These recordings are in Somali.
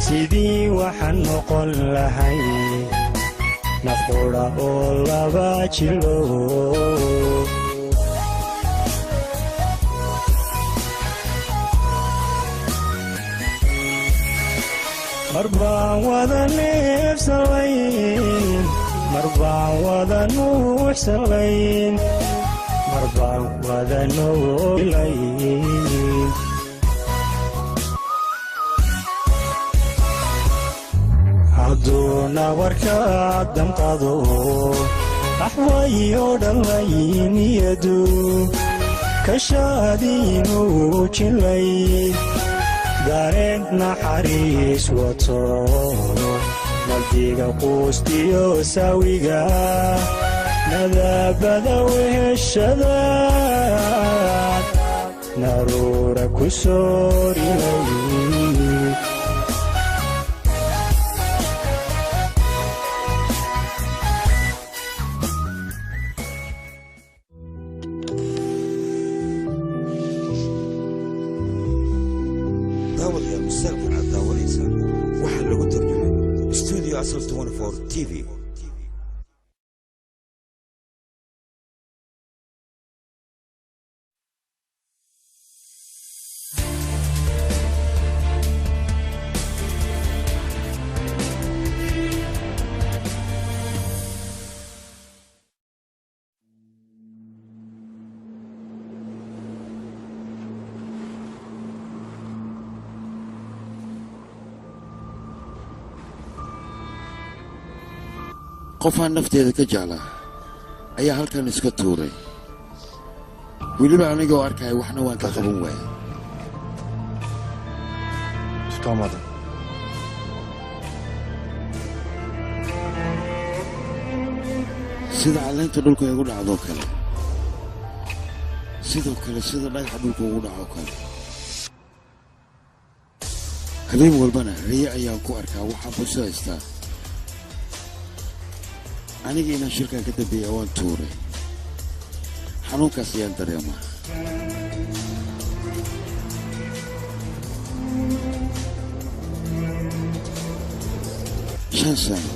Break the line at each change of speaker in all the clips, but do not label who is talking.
Sidii waxaan noqon lahay nafqudha oo laba jilo. Mar baan wada neefsalayn, mar baan wada nuuxsalayn, mar baan wada noolayn. Hadduu nabarka damqado, axwayo dhalmayniyadu kashaadiinuu jilay, dareen naxariis wato, nabdiga quustiyo saawiga nadaabada weheshada naruura ku soorilay.
Daawadayaal, musalsalkan aad daawanaysaan waxaa lagu tarjumay Studio Asal 24 TV.
Qofaan nafteeda ka jeclaa ayaa halkan iska tuuray, weliba anigoo arkaya, waxna waan ka qaban waayay.
Tutamadım.
Sida caleenta dhulka igu dhacdoo kale, sidoo kale sida dhagaxa dhulka ugu dhacoo kale, habeen walbana riyo ayaan ku arkaa. Waxaan fursad haystaa aniga inaan shirkan ka dambeeya waan tuuray. Xanuunkaas ayaan dareemaa. 5 sano.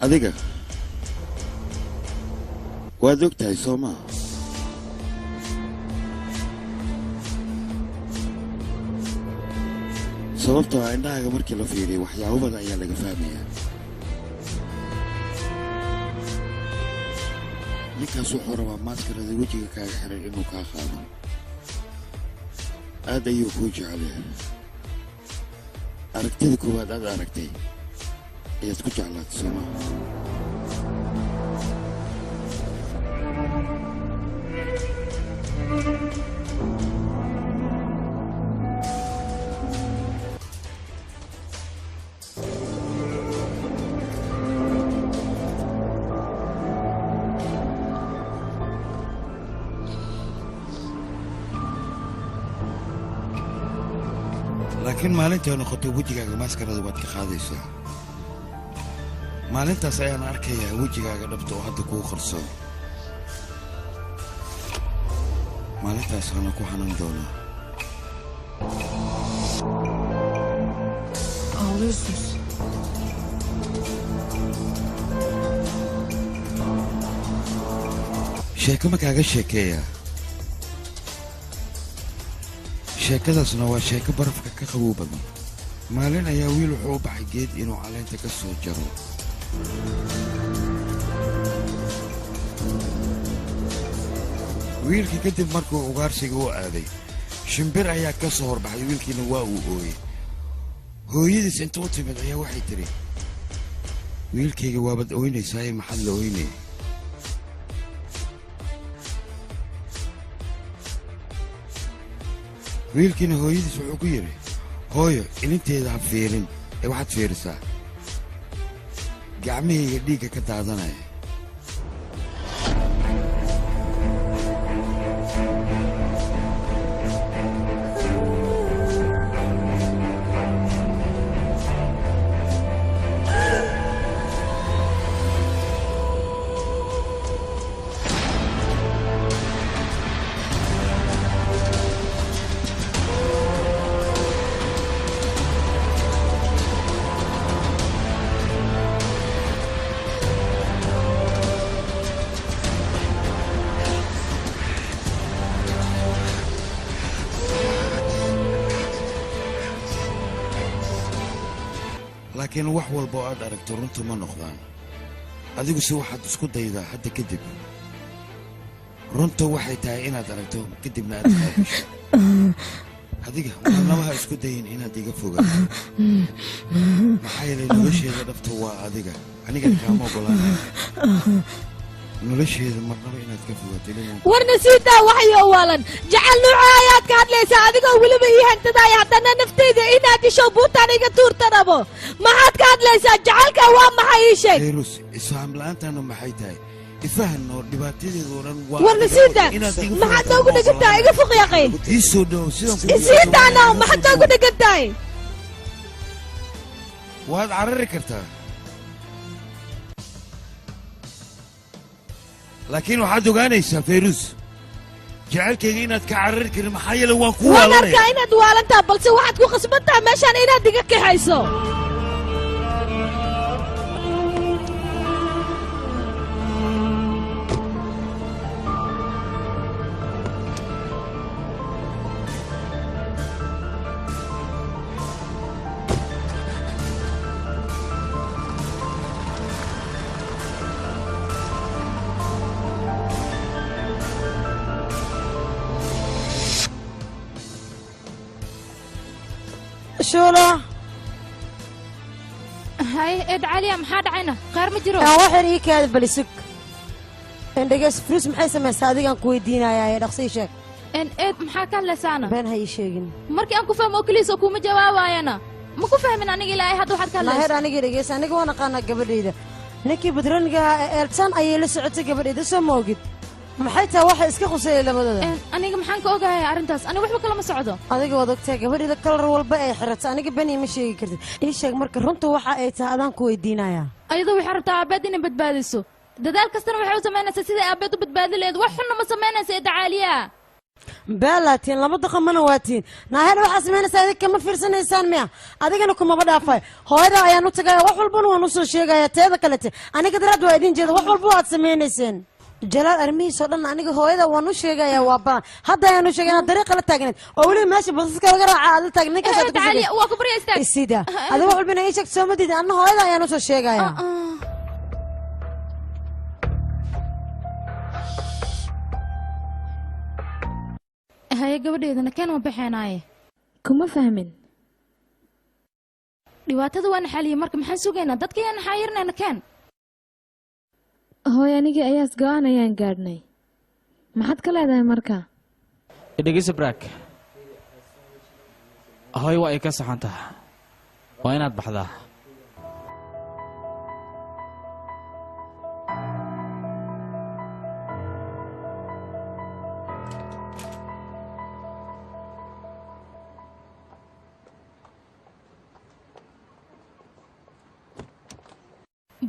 Adiga waad og tahay, soo maa? Sababtoo ah indhahaaga markii la fiiriyo, waxyaabo badan ayaa laga fahmayaa. Ninkaas wuxuu rabaa maaskarada wejiga kaaga xiran inuu kaa qaado. Aad ayuu kuu jecel yahay. Aragtida koowaad aad aragtay ayaad ku jeclaatay, soo maa? Laakiin maalintii noqotay wejigaaga maaskarada waad ka qaadaysaa. Maalintaas ayaan arkayaa wejigaaga dhabta oo hadda kuu qarsoon. Maalintaas ana ku xanan doonaa.
Ağlıyorsunuz.
Sheeko ma kaaga sheekeeyaa? Sheekadaasna waa sheeko barafka ka qabow badan. Maalin ayaa wiil wuxuu u baxay geed inuu caleenta ka soo jaro. Wiilkii kadib markuu ugaarsiga u aaday, shimbir ayaa ka soo horbaxay. Wiilkiina waa uu ooyey. Hooyadiis inta u timid ayaa waxay tidhi, "Wiilkayga, waabad ooynaysaa, maxaad la ooynaya?" Wiilkiina hooyadiis wuxuu ku yidhi, "Hooyo, ilinteeda ha fiirin ee waxaad fiirisaa gacmahayga dhiigga ka daadanaya." Laakiin wax walba oo aad aragto runtu ma noqdaan. Adigu si waxaad isku daydaa hadda kadib. Runta waxay tahay inaad aragto kadibna aad qaabisho. Adiga marnaba ha isku dayin inaad iga fogaato. Maxaa yeelay nolosheeda dhabta waa adiga. Aniga kaama ogolaanayo. Nolosheeda marnaba inaad ka fogaato ilaa
Warna siidaa waxyo waalan jecel nuuca ayaad ka hadlaysaa adigoo weliba ii hantadaaya haddana nafteyda inaad isho buutaan iga tuurta rabo. Maxaad ka hadlaysaa? Jecelka waa maxay ii sheeg?
Fayrus, isfaham la'aantaanu maxay tahay? Ifahanno dhibaatadeedu oo dhan waa
Warna siidaa maxaad noogu dhegan tahay? Iga fuq yaqay.
Ii soo dhow sidaan ku
Isiidaana maxaad noogu dhegan tahay?
Waad carari kartaa. Laakiin waxaad ogaanaysaa Fayrus, jecelkayga inaad ka carari karin maxaa yeelay waan ku
Waan
waalanaya.
arkaa inaad waalantaa balse waxaad ku khasban tahay meeshaan inaad iga kaxayso.
Shuula.
Hay eed Caliya, maxaa dhacayna? Qaar ma jiro.
Aan waxaan ii kaada balisug indhageys. Fruus maxay samaysaa adigaan ku weydiinayaa ee dhaqso ii sheeg.
En eed, maxaa ka hadlaysaana?
Been ha ii sheegin.
Markii aan ku fahmo oo keliya soo kuuma jawaabaayana. Ma ku fahmin aniga ilaahay hadda waxaad ka
Naheer,
hadlaysaa.
Aniga dhegeys, aniga waan aqaanaa gabadhayda. Ninkii badroniga ahaa ee Eeltan ayay la socotay gabadhayda, soo ma ogid? Maxay tahay waxa iska khuseeyay labadooda?
Aniga maxaan ka ogahay arrintaas? Aniga waxba kalama socdo.
Adiga waad ogtahay gabadhayda kalar walba ay xirata. Aniga been iima sheegi kartid. Ii sheeg marka runta waxa ay tahay, adaan ku weydiinayaa.
Ayadoo waxay rabtaa aabbeed inay badbaadiso. Dadaal kastana waxay u samaynaysaa sidai aabbeed u badbaadi lahayd. Wax xunna ma samaynaysa eedda Caaliya.
Beelaatiin laba daqamana waatiin. Naaheer, waxaa samaynaysaa idinka ma fiirsanaysaan miya? Adigana kumaba dhaafay. Hooyada ayaan u tagaya, wax walbana waan usoo sheegaya. Teeda kalete aniga daraad waa idin jeeda wax walba waad samaynayseen. Jalaal arrimihiisoo dhan aniga hooyada waan u sheegaya, waa balan. Hadda ayaan u sheegay inaad dariiqa la taagneed oo weliba meesha basaska laga raaca aad la taagneed ninkaas aad
Eedda
ku
Caaliya, waa ku barya, istaag.
Isida adiga wax walba inaa ii sheegto soo ma diidin. Anna hooyada ayaan usoo sheegaya.
Haye gabadheedana keen, ma baxeenaaye?
Kuma fahmin.
Dhibaatada waana xaliyey, marka maxaan sugaynaa? Dadka yaan xaayirnayna, keen.
Hooy, anigii ayaas go'aan ayaan gaadhnay. Maxaad ka leedahay marka?
Dhegeyso Brak, hooy waa ay ka saxan tahay, waa inaad baxdaa.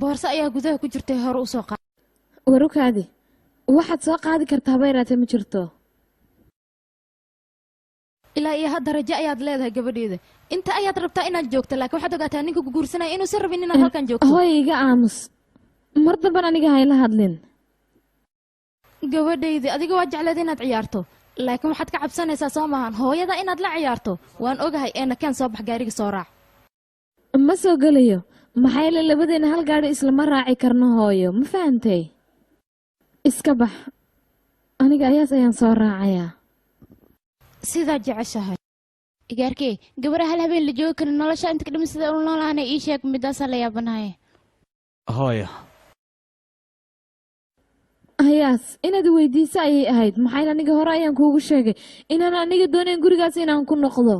Boorso ayaa gudaha ku jirtay, hore u soo qaad.
Warukaadi, waxaad soo qaadi kartaa haba yaraatee ma jirto.
Ilaa iyo hadda rajo ayaad leedahay gabadheeda. Inta ayaad rabtaa inaad joogto, laakiin waxaad ogaataa ninka ku guursanaya inuusan rabin inaad halkan joogto.
Hooy, iga aamus, mar damban aniga hayla hadlin.
Gabadhayda, adiga waa jecleed inaad ciyaarto, laakiin waxaad ka cabsanaysaa soo maahan hooyada inaad la ciyaarto? Waan ogahay. Eena keen, soo bax, gaariga soo raac.
Ma soo gelayo, maxaa yeele labadeena hal gaadhi islama raaci karno. Hooyo, ma fahantay? Iska bax, aniga ayaas ayaan soo raacayaa.
Sidaa jeceshahay.
Igaarkee, gabadha hal habeen la joogi karin nolosha inta ka dhiman sida ula noolaana ii sheeg, midaasaa la yaabanahay.
Hooyo.
Hayaas, inaad weydiiso ayay ahayd. Maxaa yeele aniga hore ayaan kuugu sheegay inaan aniga doonayn gurigaas inaan ku noqdo.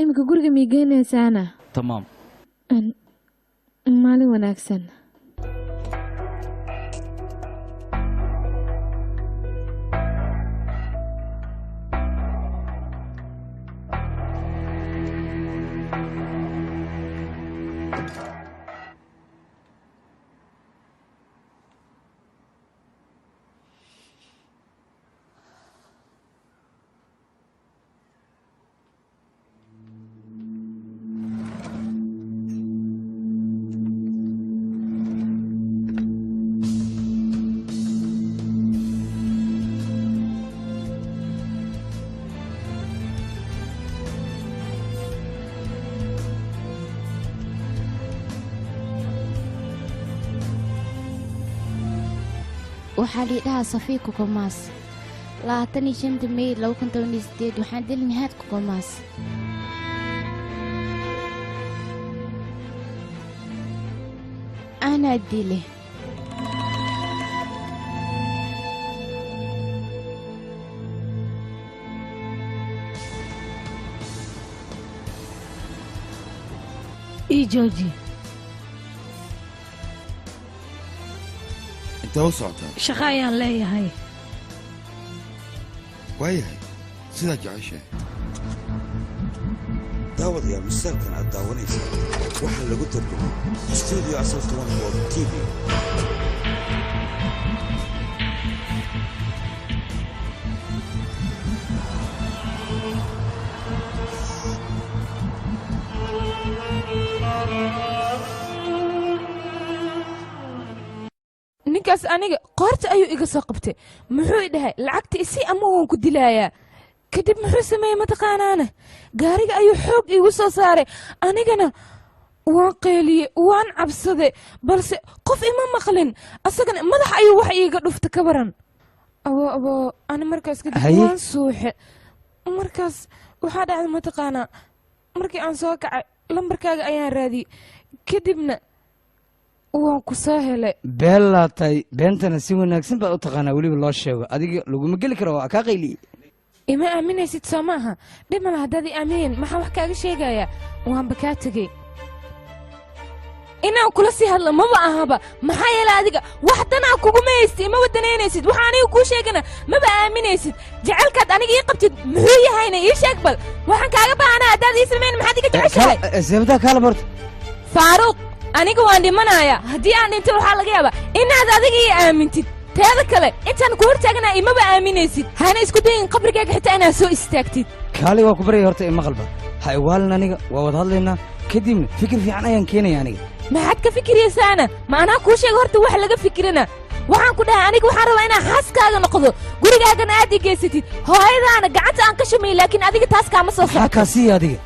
Imika guriga mii geynaysaana?
Tamaam.
Maalin wanaagsan.
Waxaa liidhahaa Safiya Kukumaas. 25 May 2018 waxaan dilay Nihaad Kukumaas. Anaa dile.
Ii jooji.
Intee u socotaa?
Shaqo ayaan leeyahay.
Waayahay, sidaa jeceshahay.
Daawadayaal, misalkan aad daawanaysaa waxaa lagu tarjumay Studio Asal 24 TV.
Ninkaas aniga qoorta ayuu iga soo qabtay. Muxuu i dhahay lacagta isii ama waan ku dilayaa. Kadib muxuu sameeyey mataqaanaana? Gaariga ayuu xoog iigu soo saaray, anigana waan qeeliyey, waan cabsaday, balse qof ima maqlin. Asagana madax ayuu wax iiga dhufta. Ka baran abo abo, ani markaas kadib
Haye.
waan suuxe. Markaas waxaa dhacday mataqaanaa, markii aan soo kacay lambarkaaga ayaan raadiyey, kadibna waan ku soo helay.
Beellaa tahay, beentana si wanaagsan baad u taqaanaa. Weliba loo sheego adiga laguma geli karo, waa kaa qayliyey.
Ima aaminaysid soo maaha? Dhib mala haddaad i aaminin. Maxaa wax kaaga sheegayaa? Waanba kaa tegey, inaan kula sii hadlo maba ahaba. Maxaa yeelay adiga wax danaa kuguma haysti, imaba danaynaysid. Waxa aniga kuu sheegana maba aaminaysid. Jecelkaad aniga ii qabtid muxuu yahayna? Ii sheeg bal waxaan kaaga baahanaa. Haddaad ii samayn, maxaad iga jeceshahay?
Seebdaa kaala barto.
Faaruuq, aniga waan dhimanayaa. Haddii aan dhinto waxaa laga yaabaa inaad adiga ii aamintid. Teeda kale, intaan ku hortaaganaa imaba aaminaysid. Hana isku dayin qabrigaaga xitaa inaad soo istaagtid.
Kaali, waa ku baryay horta, ima qalba ha iwaalin. Aniga waa wada hadlaynaa, kadibna fikir fiican ayaan keenaya aniga.
Maxaad ka fikiraysaana? Ma anaa kuu sheega horta wax laga fikirana? Waxaan ku dhahay aniga waxaan rabaa inaan xaaskaaga noqdo, gurigaagana aad i geysatid, hooyadaana gacanta aan ka shumay, laakiin adiga taas kaama soo
Maxaa
socoto.
kaa siiya adiga?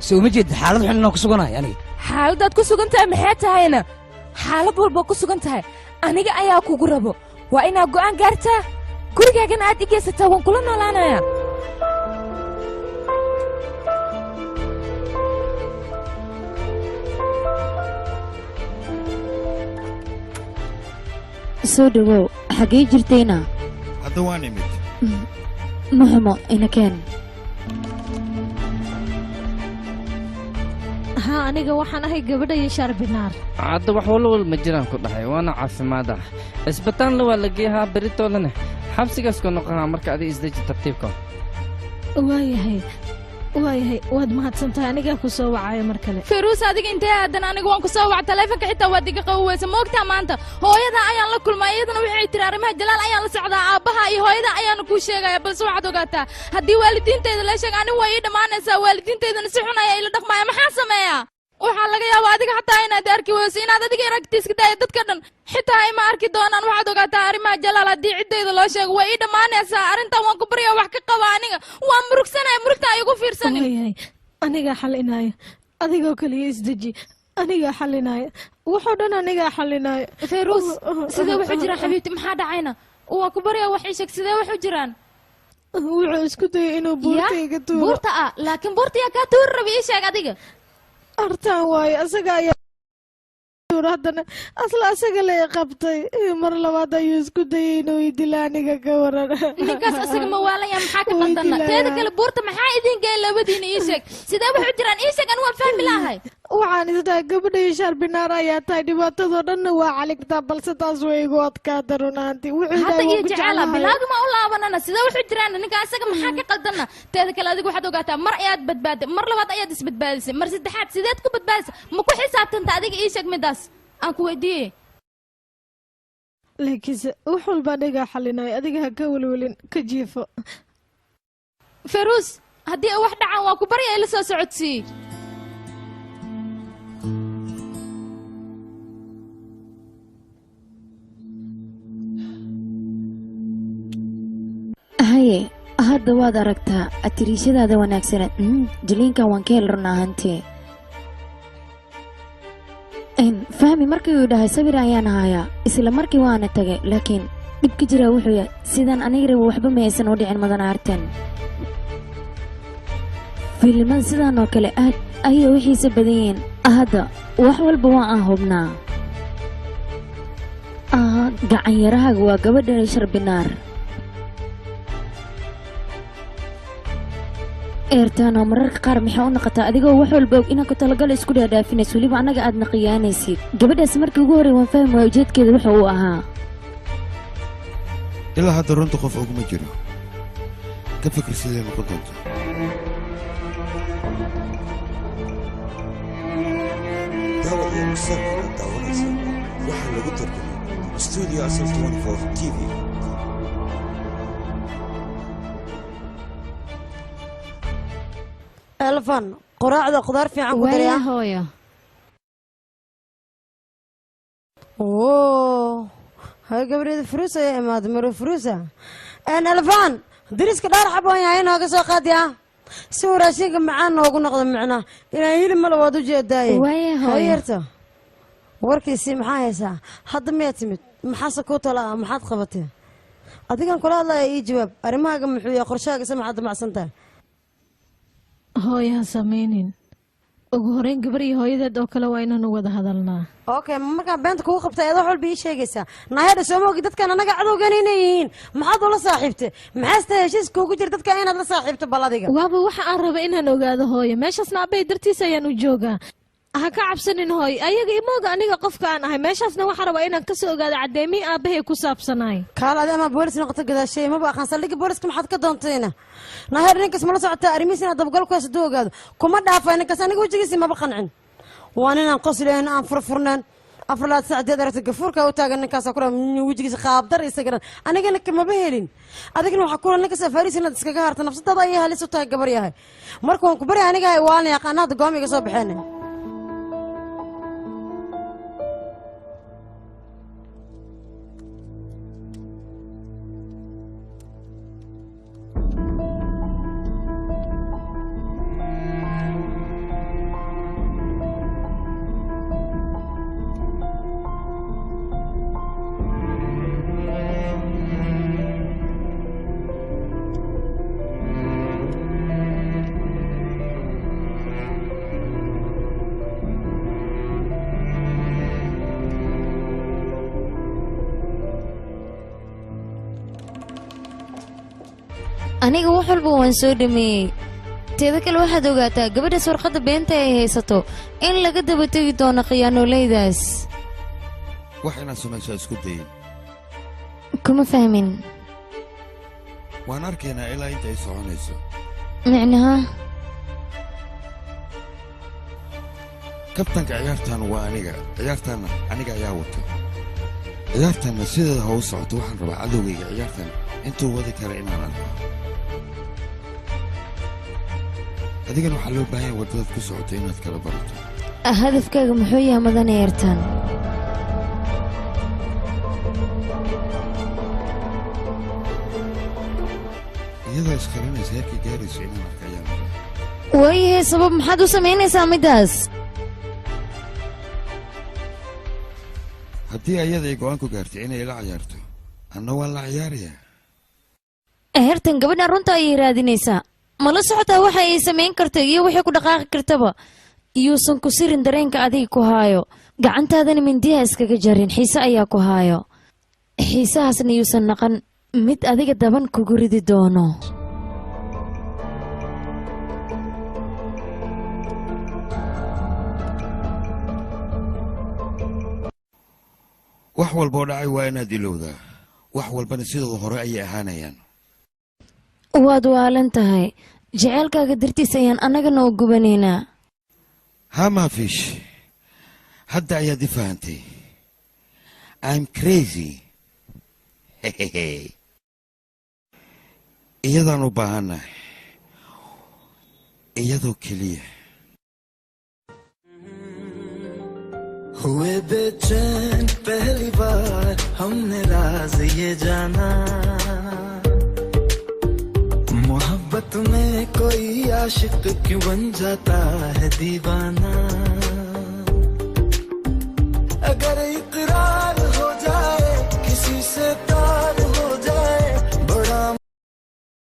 Se uma jeedid xaalad xun inaan ku suganahay aniga?
Xaaladaad ku sugan tahay maxay tahayna? Xaalad walba ku sugan tahay aniga ayaa kugu rabo. Waa inaad go'aan gaartaa, gurigaagana aad i geysataa. Waan kula noolaanayaa.
Soo dhawow, xaggee jirtayna?
Hadda waan imid.
Ma xumo, inakeen.
Haa, aniga waxaan ahay gabadha iyo Shaarbinaar.
Hadda wax walwal ma jiraan ku dhahay, waana caafimaad ah. Isbitaalna waa la geeyaa, beritoolana xabsigaas ku noqonaa. Marka adiga isdeji, tartiibka.
Waayahay, waayahay, waad mahadsantahay. Anigaa ku soo wacaya mar kale.
Fayruus, adiga intee aadan? Aniga waan ku soo wac, taleefanka xitaa waad iga qabi weysa. Moogtaa maanta hooyada ayaan la kulmay, iyadana waxay tiri arrimaha Jalaal ayaan la socdaa, aabbaha iyo hooyada ayaana kuu sheegaya. Balse waxaad ogaataa, haddii waalidiintayda la sheega anigu waa ii dhammaanaysaa, waalidiintaydana si xun ayaa ila dhaqmaya. Maxaa sameeyaa? Waxaa laga yaabaa adiga xataa inaad arki weyso, inaad adiga aragti iska daaya, dadka dhan xitaa ima arki doonaan. Waxaad ogaataa arrimaha Jalaal haddii ciddayda loo sheego waa ii dhammaanaysaa arrintan. Waan ku baryaa, wax ka qaba. Aniga waan murugsanaya, murugta ay igu fiirsanin.
Waayahay, anigaa xalinaya. Adigoo kaliya isdeji, anigaa xalinaya waxoo dhan, anigaa xalinaya.
Fayruus, sidee wax u jiraan? Xabiibti, maxaa dhacayna? Waa ku baryaa, wax ii sheeg, sidee wax u jiraan?
Wuxuu isku dayay inuu buurta iga tuuro.
Buurta ah? Laakiin buurta yaa kaa tuuri rabi? Ii sheeg adiga.
Artaan waaye, asaga ayaa tuura. Haddana asla asaga la qabtay. Mar labaad ayuu isku dayay inuu i dila. Aniga ka waran?
Ninkaas asaga ma waalaya? Maxaa ka
Way
qaldana?
dilayaa.
Teeda kale, buurta maxaa idin geey labadiina? Ii sheeg sidee wax u jiraan, ii sheeg, anigu waan fahmi lahay.
Waxaan isdhahay gabadha iyo Shaarbinaar ayaa tahay, dhibaatadoo dhanna waa caligtaa, balse taas way igu adkaata runaantii. Wuxuu
Hadda
dhahay
iyo
waan ku
jecela
jeclahay.
Bilaagi ma u laabanana? Sidee wax u jiraan? Ninka asaga maxaa ka qaldana? Teeda kale, adigu waxaad ogaataa mar ayaad badbaaday, mar labaad ayaad isbadbaadisay, mar saddexaad sideed ku badbaadisay? Ma ku xisaabtanta adiga? Ii sheeg midaas aan ku weydiiyey.
Laakiinse wax walba anigaa xalinaya, adiga ha ka welwelin, ka jiifo.
Fayruus, haddii ay wax dhacaan waa ku barya, ila soo socodsii.
Haye, hadda waad aragtaa atiriishadaada wanaagsaneed. Jiliinkan waan ka hel run ahaantii. Fahmi markii uu dhahay sawir ayaan hayaa, isla markii waana tagay, laakiin Dhibka jiraa wuxuu yahay sidaan aniga rabo waxba ma aysan u dhicin madana Artan. Filimada sidaan oo kale aad ayay u xiiso badan yihiin. Hadda wax walba waa aan hubnaa. Gacan yarahaaga waa gabadha Sharbinaar. Eertaanoo mararka qaar maxay u noqotaa adigoo wax walba og inaad ku talagal isku dhaadhaafinayso, weliba annaga aadna khiyaanaysid. Gabadhaas markii ugu horrey waan fahmi waaya ujeedkeeda wuxuu uu ahaa.
Ilaa hadda runta qof oguma jiro. Ka fikir sidee noqon doonto.
Daawadayaal, mustaqbalka aad daawanaysa waxaa lagu tarjumay Studio Asal 24 TV.
Elfan, quraacda khudaar fiican ku
Waaya
daraya.
Hooyo.
Oo hay, gabadheeda furuus ayaa imaaday, maro furuusa en. Elfan, dariska dhaar xaboon yahay inooga soo qaadiya si uu raashinka macaan noogu noqdo, micnaa inaan hilib mala waad u jeedaaye.
Waaya, hooyo.
Hayarta warkiisii maxaa haysaa hadda? Miyaa timid? Maxaase kuu tala ah? Maxaad qabatee? Adigan kula hadlaya, ii jawaab. Arrimahaaga muxuu yahay? Qorshahaaga se maxaad damacsan tahay?
Hooyo, ha samaynin. Ugu horeyn gabar iyo hooyadeed oo kale waa inaanu wada hadalnaa.
Okay, markaan beenta kugu qabtay ayaad wax walba ii sheegaysaa. Naayadha, soo ma ogi dadkan annaga cadowgan inay yihiin? Maxaad ula saaxiibtay? Maxaase heshiis kuugu jira dadkan inaad la saaxiibto? Bal adiga
Waaba waxa aan raba inaan ogaado, hooyo. Meeshaasna abbay dartiis ayaan u joogaa. Ha ka cabsanin, hooyo, ayaga imooga aniga qofka aan ahay. Meeshaasna waxaa rabaa inaan kasoo ogaado caddeymihii aabbahay ku saabsanaay.
Kaal, adi ama boolis noqoto gadaashay maba aqaan. Saldhigga booliska maxaad ka doontayna? Naheer, ninkaas mala socotaa arrimihiis inaad dabagal ku hayso? Hadduu ogaado kuma dhaafa ninkaas. Aniga wejigiisii maba qancin. Waa ninaan qoslayn, aan furfurnayn. 4 saacadeed aragta gafuurka u taagan ninkaasa kula wejigiisa qaabdar isagana. Anigana kamaba helin. Adigana waxaa kula ninkaas afaariis inaad iskaga harta, nafsadaada ayay halis u tahay, gabar yahay. Marka waan ku barya, aniga hay waana yaqaana hadda gooma iga soo baxeen.
Aniga wax walba waan soo dhameeyey. Teeda kale, waxaad ogaataa gabadhaas warqadda beenta ay haysato in laga daba tegi doono khiyaanoleydaas.
Wax inaad samayso isku dayin.
Kuma fahmin.
Waan arkaynaa ilaa inta ay soconayso.
Micnaha?
Kabtanka ciyaartan waa aniga, ciyaartanna aniga ayaa wato. Ciyaartanna sideeda ha u socoto. Waxaan rabaa cadowgayga ciyaartan intuu wadi kara inaan arko. Adigana waxaa loo baahan yahay waddadaad ku socoto inaad kala barato.
Hadafkaaga muxuu yahay, madana Eertaan?
Iyadoo isqarinaysa heerkay gaarayso inaan arko ayaan rabaa.
Waayahay, sabab maxaad u samaynaysaa middaas?
Haddii ayada ay go'aan ku gaartay inay ila ciyaarto, anna waan la ciyaarayaa.
Heertan, gabadhan runta ayay raadinaysaa. Ma la socotaa waxa ay samayn karto iyo waxay ku dhaqaaqi kartaba? Yuusan ku sirin dareenka adiga ku haayo. Gacantaadana mindiyaha iskaga jarin. Xiise ayaa ku haayo, xiisahaasna yuusan naqan mid adiga daban kugu ridi doono.
Wax walba oo dhacay waa inaad ilowdaa. Wax walbana sidooda hore ayay ahaanayaan.
Waad waalan tahay. Jaceylkaaga dartiis ayaan annagana u gubanaynaa.
Ha, maafish, hadda ayaad i fahantay. I'm crazy. Iyadaan u baahannahay, iyadoo keliya.
हुए बेचैन पहली बार हमने राज ये जाना, मोहब्बत में कोई आशिक क्यों बन जाता है दीवाना।